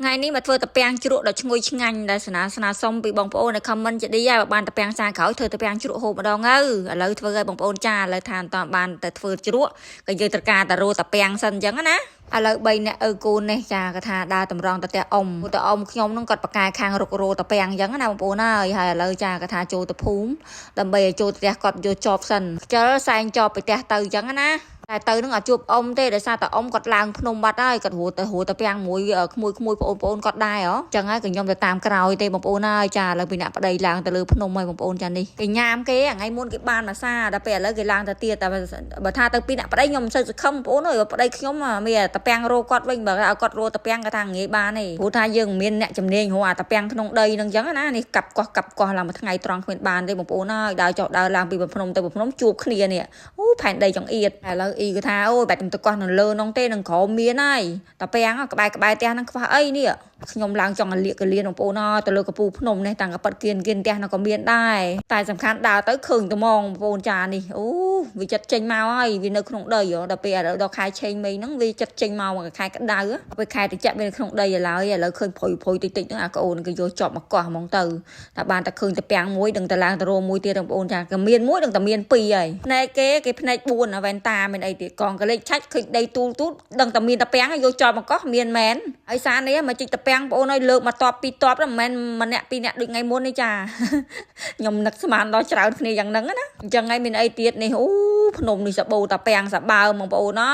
ថ្ងៃនេះមកធ្វើតាពាំងជ្រក់ដ៏ឈ្ងុយឆ្ងាញ់ដែលស្នាស្នាសុំពីបងប្អូននៅ comment ជាឌីហើយបើបានតាពាំងសាក្រោយធ្វើតាពាំងជ្រក់ហូបម្ដងទៅឥឡូវធ្វើឲ្យបងប្អូនចាឥឡូវថាមិនតាន់បានតែធ្វើជ្រក់ក៏យើងត្រូវការតែរੂតាពាំងសិនអញ្ចឹងណាឥឡូវ3អ្នកឪកូននេះចាគាត់ថាដើរតម្រង់ទៅផ្ទះអ៊ំទៅអ៊ំខ្ញុំនឹងគាត់បកកែខាងរុករោតាពាំងអញ្ចឹងណាបងប្អូនហើយហើយឥឡូវចាគាត់ថាចូលទៅភូមិដើម្បីឲ្យចូលទៅផ្ទះគាត់យកចបសិនខ្ជិលសែងចបពីផ្ទះទៅអញ្ចឹងណាតែទៅនឹងអត់ជួបអ៊ំទេដោយសារតែអ៊ំគាត់ឡើងភ្នំបាត់ហើយគាត់រត់ទៅរត់ទៅពាំងមួយក្មួយក្មួយប្អូនប្អូនគាត់ដែរហ៎ចឹងហើយក៏ខ្ញុំទៅតាមក្រោយទេបងប្អូនហើយចាឥឡូវពីអ្នកប្តីឡើងទៅលើភ្នំហើយបងប្អូនចានេះគេញ៉ាមគេថ្ងៃមុនគេបានមួយសាដល់ពេលឥឡូវគេឡើងទៅទៀតតែបើថាទៅពីអ្នកប្តីខ្ញុំមិនសូវសង្ឃឹមបងប្អូនអើយប្តីខ្ញុំមានតាពាំងរោគាត់វិញបើឲ្យគាត់រោតាពាំងគាត់ថាងាយបានទេព្រោះថាយើងមិនមានអ្នកជំនាញរោអាតាពាំងក្នុងដីនឹងចឹងណានេះកាប់កោះកាប់កោះឡើងមួយថ្ងៃត្រង់គ្មានបានទេបងប្អូនហើយដើរចុះដើរឡើងពីភ្នំទៅភ្នំជួបគ្នានេះអូផែនដីចង្អៀតឥឡូវអ៊ីគាត់ថាអូយបាច់ទៅកោះនៅលើនោះទេនឹងក្រោមមានហើយតាពាំងក្បែរក្បែរផ្ទះហ្នឹងខ្វះអីនេះខ្ញុំឡើងចង់លៀកកលៀនបងប្អូនអើយទៅលើកពូភ្នំនេះតាំងកប៉ិតគៀនគៀនផ្ទះនោះក៏មានដែរតែសំខាន់ដើរទៅឃើញត្មងបងប្អូនចានេះអូវាចិត្តចេញមកហើយវានៅក្នុងដីដល់ពេលឥឡូវដល់ខែឆេងមេហ្នឹងវាចិត្តចេញមកខែក្តៅពេលខែត្រជាក់វានៅក្នុងដីឥឡូវឥឡូវឃើញព្រុយព្រុយតិចតិចហ្នឹងអាក្អូនគេយកជាប់មកកោះហ្មងទៅតែបានតែឃើញតាពាំងមួយដឹងតែឡើងទៅរោមួយទៀតបងប្អូនចាក៏មានមួយដឹងតែមានពីរហើយភ្នែកគេគេភ្នែក4អាវ៉ែនតាមានអីទៀតកងកលេចឆាច់ឃើញដីទូលទូលដឹងតែមានតាពាំងយកជាប់មកកោះមានមែនហើយសារនេះមកជីកតាពាំងបងប្អូនឲ្យលើកមកតបពីរតបហ្នឹងមិនមែនម្នាក់ពីរនាក់ដូចថ្ងៃមុនទេចាខ្ញុំនឹកស្មានដល់ច្រើនគ្នាយ៉ាងហ្នឹងណាអញ្ចឹងហើយមានអីទៀតនេះអូភ្នំនេះសបោតាពាំងសបើមបងប្អូនអ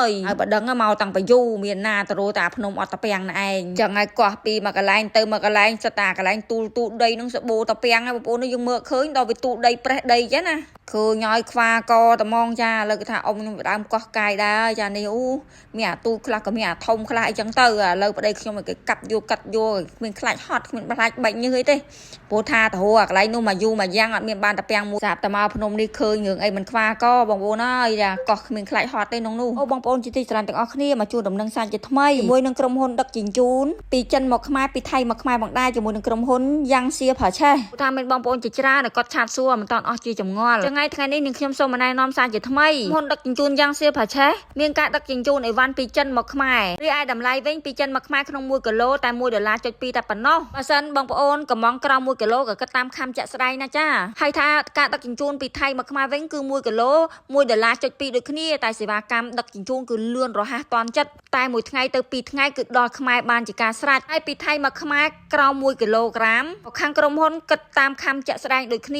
ើយហើយបើដឹងមកតាំងពីយូរមានណាទៅរោតាភ្នំអត់តាពាំងណែឯងអញ្ចឹងហើយកោះពីមកកន្លែងទៅមកកន្លែងសតាកន្លែងទូលទូលដីហ្នឹងសបោតាពាំងហើយបងប្អូនយើងមើលឃើញដល់វាទូលដីប្រេះដីចឹងណាឃើញឲ្យខ្វាកត្មងចាឥឡូវគេថាអ៊ំខ្ញុំដើមកោះកាយដែរចានេះអូមានអាទូខ្លះក៏មានអាធំខ្លះអីចឹងទៅឥឡូវប្តីខ្ញុំឲ្យគេកាប់យកកាត់យកគ្មានខ្លាចហត់គ្មានខ្លាចបែកញើសអីទេព្រោះថាទៅហូអាកន្លែងនោះមកយូរមកយ៉ាងអត់មានបានតាពាំងមួយស្រាប់តែមកភ្នំនេះឃើញរឿងអីមិនខ្វាកបងប្អូនអើយចាកោះគ្មានខ្លាចហត់ទេក្នុងនោះអូបងប្អូនជាទីស្រឡាញ់ទាំងអស់គ្នាមកជួបដំណឹងសាជាថ្មីជាមួយនឹងក្រុមហ៊ុនដឹកជញ្ជូនពីចិនមកខ្មែរពីថៃមកខ្មែរបងដែរជាមួយនឹងក្រុមហ៊ុនយ៉ាងសៀផាឆេះថាមានបងប្អូនជាច្រើនដែលគាត់ឆាតសួរមិនតាន់អស់ជាចម្ងល់ចឹងថ្ងៃថ្ងៃនេះនឹងខ្ញុំសូមណែនាំសារជាថ្មីក្រុមហ៊ុនដឹកជញ្ជូនយ៉ាងសៀផាឆេះមានការដឹកជញ្ជូនអីវ៉ាន់ពីចិនមកខ្មែររីឯតម្លៃវិញពីចិនមកខ្មែរក្នុង1គីឡូតែ1ដុល្លារចុច2តែប៉ុណ្ណោះបើសិនបងប្អូនកំងក្រោម1គីឡូក៏គិតតាមខំជាក់ស្ដែងណាចាហើយថាការដឹកជញ្ជូនពីថៃមកខ្មែរវិញគឺ1គីឡូ1ដុល្លារចុច2ដូចគ្នាតែសេវាកម្មដឹកជញ្ជូនគឺលឿនរហ័សទាន់ចិត្តតែមួយថ្ងៃទៅពីរថ្ងៃគឺដល់ខ្មែរបានជាការស្រេចហើយពីថៃមកខ្មែរក្រោម1គីឡូក្រាមខាងក្រុមហ៊ុនគិតតាមខំជាក់ស្ដែងដូចគ្ន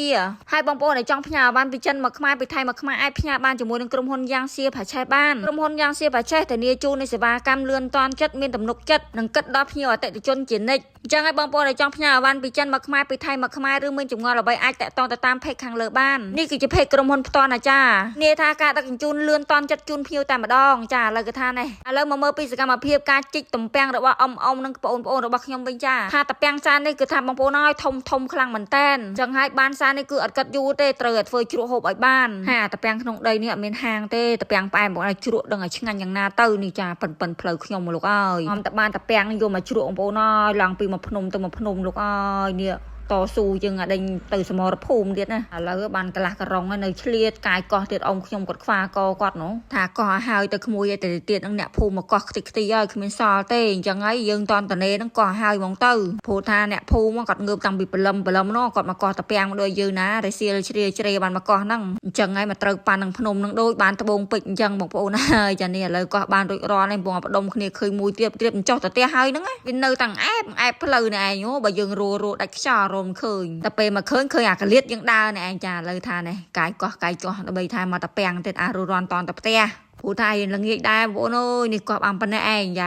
ាហើយបងប្អូនដែលចង់ផ្ញើអីវ៉ាន់ពីចិនមកខ្មែរពីថៃមកខ្មែរអាចផ្ញើបានជាមួយនឹងក្រុមហ៊ុនយ៉ាងសៀផាឆេះបានក្រុមហ៊ុនយ៉ាងសៀផាឆេះធានាជូននៃសេវាកម្មលឿនទាន់ចិត្តមានទំនុកចិត្តនិងគិតដល់ភ្ញៀវអតិថិជនជានិច្ចអញ្ចឹងឲ្យបងប្អូនដែលចង់ផ្ញើអីវ៉ាន់ពីចិនមកខ្មែរពីថៃមកខ្មែរឬមានចម្ងល់អ្វីអាចតាក់ទងទៅតាម page ខាងលើបាននេះគឺជា page ក្រុមហ៊ុនផ្ទាល់ណាចានេះថាការដឹកជញ្ជូនលឿនទាន់ចិត្តជូនភ្ញៀវតែម្ដងចាឥឡូវគឺថានេះឥឡូវមកមើលពីសកម្មភាពការជីកទំពាំងរបស់អ៊ំអ៊ំនិងបងប្អូនរបស់ខ្ញុំវិញចាថាតាពាំងសាននេះគឺថាបងប្អូនឲ្យធំធំខ្លាំងមែនតែនអញ្ចឹងហើយបានសាននេះគឺអត់កាត់យូរទេត្រូវតែធ្វើជ្រក់ហូបឲ្យបានហាតាពាំងក្នុងដីនេះអត់មានហាងទេតាពាំងផ្អែមបងឲ្យជ្រក់ដឹងឲ្យឆ្ងាញ់យ៉ាងណាទៅនេះចាប៉ិនប៉ិនផ្លូវខ្ញុំលោកអើយអមតែបានតាពាំងយកមកជ្រក់បងប្អូនអើយឡើងពីមួយភ្នំទៅមួយភ្នំលោកអើយនេះតស៊ូយើងអាដេញទៅសមរភូមិទៀតណាឥឡូវបានកន្លះករងនៅឆ្លៀតកាយកោះទៀតអ៊ំខ្ញុំគាត់ខ្វាកគាត់នោះថាកោះឲ្យហើយទៅក្មួយឲ្យទៅទៀតនឹងអ្នកភូមិមកកោះខ្ទេចខ្ទីហើយគ្មានសល់ទេអញ្ចឹងហើយយើងតន់តនេនឹងកោះឲ្យហើយហ្មងទៅព្រោះថាអ្នកភូមិគាត់ងើបតាំងពីព្រលឹមព្រលឹមនោះគាត់មកកោះតាពាំងមកដូចយើងណារសៀលជ្រាជ្រេបានមកកោះហ្នឹងអញ្ចឹងហើយមកត្រូវប៉ាន់នឹងភ្នំនឹងដូចបានត្បូងពេជ្រអញ្ចឹងបងប្អូនហើយចានេះឥឡូវកោះបានរួចរាល់ហើយបងបដុំគ្នាឃើញមួយទៀតទៀតចុះទៅផ្ទះហើយហ្នឹងវានៅតាំងអែបអែបផ្លូវនេះឯងបើយើងរੂរੂដាច់ខ្យល់រមឃើញតែពេលមកឃើញឃើញអាកលៀតយើងដើរនេះឯងចាឥឡូវថានេះកាយកោះកាយចោះដើម្បីថាមកតាពាំងទៀតអាររន់តនទៅផ្ទះព្រោះថាយើងល្ងាចដែរបងប្អូនអើយនេះកោះបានប៉ុណ្ណេះឯងច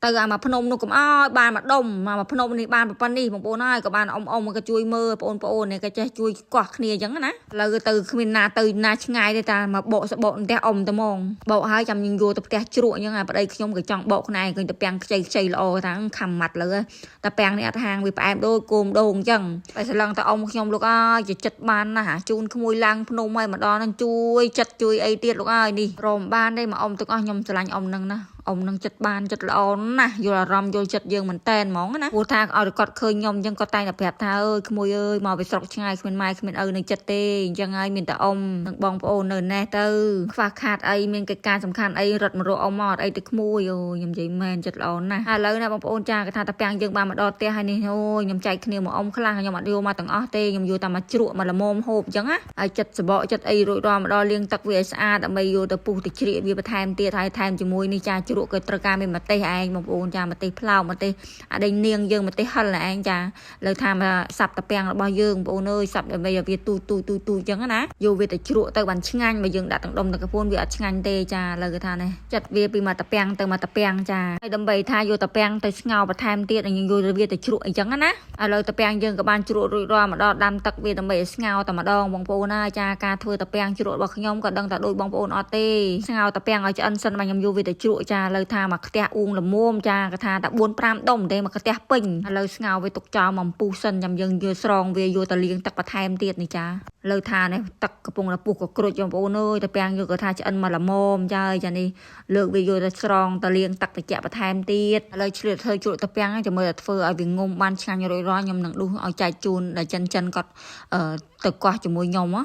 ាទៅអាមកភ្នំនោះកុំអោយបានមកដុំមកភ្នំនេះបានប៉ុណ្នេះបងប្អូនហើយក៏បានអ៊ំអ៊ំក៏ជួយមើលបងប្អូននេះក៏ចេះជួយកោះគ្នាអញ្ចឹងណាឥឡូវទៅគ្មានណាទៅណាឆ្ងាយទេតាមកបកសបកផ្ទះអ៊ំទៅហ្មងបកហើយចាំយើងយកទៅផ្ទះជ្រក់អញ្ចឹងអាប្តីខ្ញុំក៏ចង់បកខ្លួនឯងឃើញទៅពាំងខ្ចីខ្ចីល្អថាខំម៉ាត់លើតែពាំងនេះអត់ហាងវាផ្អែមដូចគោមដូងអញ្ចឹងតែស្រឡឹងតែអ៊ំខ្ញុំលោកអើយជាចិត្តបានណាស់ជូនក្មួយឡើងភ្នំហើយមកដល់ហ្នឹងជួយចិត្តជួយអីទៀតលោកអើយនេះរមបានទេមកអ៊ំទាំងអស់ខ្ញុំស្រឡាញ់អ៊ំហ្នឹងណា អ៊ំនឹងចិត្តបានចិត្តល្អណាស់យល់អារម្មណ៍យល់ចិត្តយើងមែនតែនហ្មងណាព្រោះថាឲ្យគាត់ឃើញខ្ញុំអញ្ចឹងគាត់តែងតែប្រាប់ថាអើយក្មួយអើយមកពីស្រុកឆ្ងាយគ្មានម៉ែគ្មានឪនៅចិត្តទេអញ្ចឹងហើយមានតែអ៊ំនិងបងប្អូននៅណេះទៅខ្វះខាតអីមានកិច្ចការសំខាន់អីរត់មករកអ៊ំមកអត់អីទៅក្មួយអូខ្ញុំនិយាយមែនចិត្តល្អណាស់ឥឡូវណាបងប្អូនចាគេថាតាពាំងយើងបានមកដល់ផ្ទះហើយនេះអូយខ្ញុំចែកគ្នាមកអ៊ំខ្លះខ្ញុំអត់យកមកទាំងអស់ទេខ្ញុំយកតែមកជ្រក់មកល្មមហូបអញ្ចឹងណាហើយចិត្តសបកចិត្តអីរួចរាល់មកដល់លាងទឹកវាឲ្យស្អាតដើម្បីយកទៅពុះទៅជ្រៀកវាបន្ថែមទៀតហើយថែមជាមួយនេះចាជ្រក់ក៏ត្រូវការមានម្ទេសឯងបងប្អូនចាម្ទេសផ្លោកម្ទេសអាដេញនាងយើងម្ទេសហិលឯងចាលើថាមកសាប់តាពាំងរបស់យើងបងប្អូនអើយសាប់ដើម្បីឲ្យវាទូទូទូទូអញ្ចឹងណាយកវាទៅជ្រក់ទៅបានឆ្ងាញ់បើយើងដាក់ទាំងដុំទាំងកពួនវាអត់ឆ្ងាញ់ទេចាលើគេថានេះចិត្តវាពីមកតាពាំងទៅមកតាពាំងចាហើយដើម្បីថាយកតាពាំងទៅស្ងោរបន្ថែមទៀតហើយយើងយកវាទៅជ្រក់អញ្ចឹងណាឥឡូវតាពាំងយើងក៏បានជ្រក់រួចរាល់មកដល់ដាំទឹកវាដើម្បីឲ្យស្ងោរតែម្ដងបងប្អូនណាចាការធ្វើតាពាំងជ្រក់របស់ខ្ញុំក៏ដឹងតែដូចបងប្អូនអត់ទេស្ងោរតាពាំងឲ្យឆ្អិនសិនមកខ្ញុំយកវាទៅជ្រក់ចាឥឡូវថាមកខ្ទះអ៊ូងល្មមចាគេថាតែ4 5ដុំទេមកខ្ទះពេញឥឡូវស្ងោរវាទុកចោលមកពុះសិនចាំយើងយកស្រងវាយកទៅលាងទឹកបន្ថែមទៀតនេះចាលើថានេះទឹកកំពុងតែពុះក៏ក្រូចបងប្អូនអើយតាពាំងយកក៏ថាឆ្អិនមកល្មមចាចានេះលើកវាយកទៅស្រងទៅលាងទឹកត្រជាក់បន្ថែមទៀតឥឡូវឆ្លៀតធ្វើជ្រក់តាពាំងចាំមើលតែធ្វើឲ្យវាងុំបានឆ្ងាញ់រួចរាល់ខ្ញុំនឹងដួសឲ្យចែកជូនដល់ចិនចិនគាត់អឺទៅកោះជាមួយខ្ញុំហ៎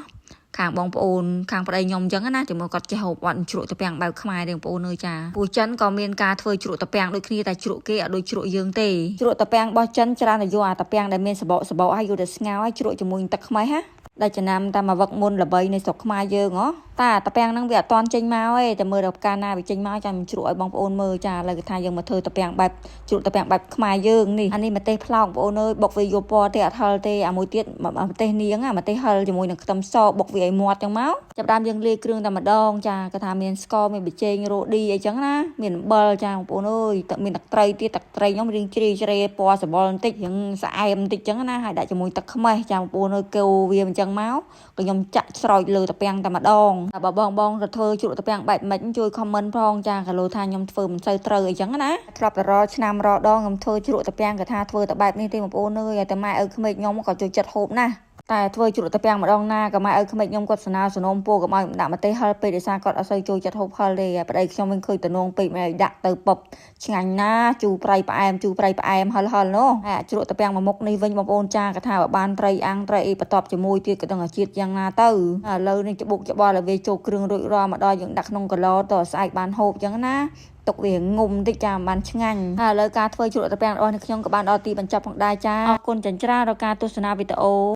ខាងបងប្អូនខាងប្តីខ្ញុំអញ្ចឹងណាជាមួយគាត់ចេះហូបអត់ជ្រក់តាពាំងបែបខ្មែរទេបងប្អូនអើយចាពូចិនក៏មានការធ្វើជ្រក់តាពាំងដូចគ្នាតែជ្រក់គេអត់ដូចជ្រក់យើងទេជ្រក់តាពាំងរបស់ចិនច្រើនតែយកអាតាពាំងដែលមានសបកសបកហើយយកទៅស្ងោរហើយជ្រក់ជាមួយទឹកខ្មេះណាដែលចំណាំតាមវឹកមុនល្បីនៅស្រុកខ្មែរយើងហ៎តាតាពាំងហ្នឹងវាអត់តន់ចេញមកទេតែមើលដល់កាលណាវាចេញមកចាំជ្រក់ឲ្យបងប្អូនមើលចាឥឡូវគេថាយើងមកធ្វើតាពាំងបែបជ្រក់តាពាំងបែបខ្មែរយើងនេះអានេះម្ទេសផ្លោកបងប្អូនអើយបុកវាយកពណ៌ទេអត់ហិលទេអាមួយទៀតម្ទេសនាងអាម្ទេសហិលជាមួយនឹងខ្ទឹមសបុកវាឲ្យមាត់ចឹងមកចាប់ដើមយើងលាយគ្រឿងតែម្ដងចាគេថាមានស្ករមានប៊ីចេងរ៉ូឌីអីចឹងណាមានអំបិលចាបងប្អូនអើយទឹកមានទឹកត្រីទៀតទឹកត្រីខ្ញុំរៀងជ្រីជ្រេពណ៌សម្បុរបន្តិចរៀងស្អែមបន្តិចចឹងណាហើយដាក់ជាមួយទឹកខ្មេះចាបងប្អូនអើយកូរវាអញ្ចឹងមកក៏ខ្ញុំចាក់ស្រោចលើតាពាំងតែម្ដងតែបើបងបងទៅធ្វើជ្រក់តាពាំងបែបម៉េចជួយ comment ផងចាកាលោថាខ្ញុំធ្វើមិនសូវត្រូវអីចឹងណាធ្លាប់តែរាល់ឆ្នាំរាល់ដងខ្ញុំធ្វើជ្រក់តាពាំងក៏ថាធ្វើតែបែបនេះទេបងប្អូនអើយតែម៉ែឪក្មេកខ្ញុំក៏ចូលចិត្តហូបណាស់តែធ្វើជ្រក់តាពាំងម្ដងណាក៏ម៉ែឪក្មេកខ្ញុំគាត់ស្នើសនំពោកុំឲ្យដាក់ម្ទេសហិលពេកដោយសារគាត់អត់សូវចូលចិត្តហូបហិលទេប្តីខ្ញុំវិញឃើញតំណងពេកមិនឲ្យដាក់ទៅពប់ឆ្ងាញ់ណាជូរប្រៃផ្អែមជូរប្រៃផ្អែមហិលហិលនោះហើយជ្រក់តាពាំងមួយមុខនេះវិញបងប្អូនចាក៏ថាបើបានត្រីអាំងត្រីអីបន្ទាប់ជាមួយទៀតក៏ដឹងអាជាតិយ៉ាងណាទៅឥឡូវនេះច្បុកច្បល់ឲ្យវាចូលគ្រឿងរួចរាល់មកដល់យើងដាក់ក្នុងកឡតស្អែកបានហូបចឹងណាទុកវាងុំតិចចាបានឆ្ងាញ់ហើយឥឡូវការធ្វើជ្រក់តាពាំងរបស់នេះខ្ញុំក៏បានដល់ទីបញ្ចប់ផងដែរចាអរគុណចិញ្ច្រាដល់ការទស្សនាវីដេអូ។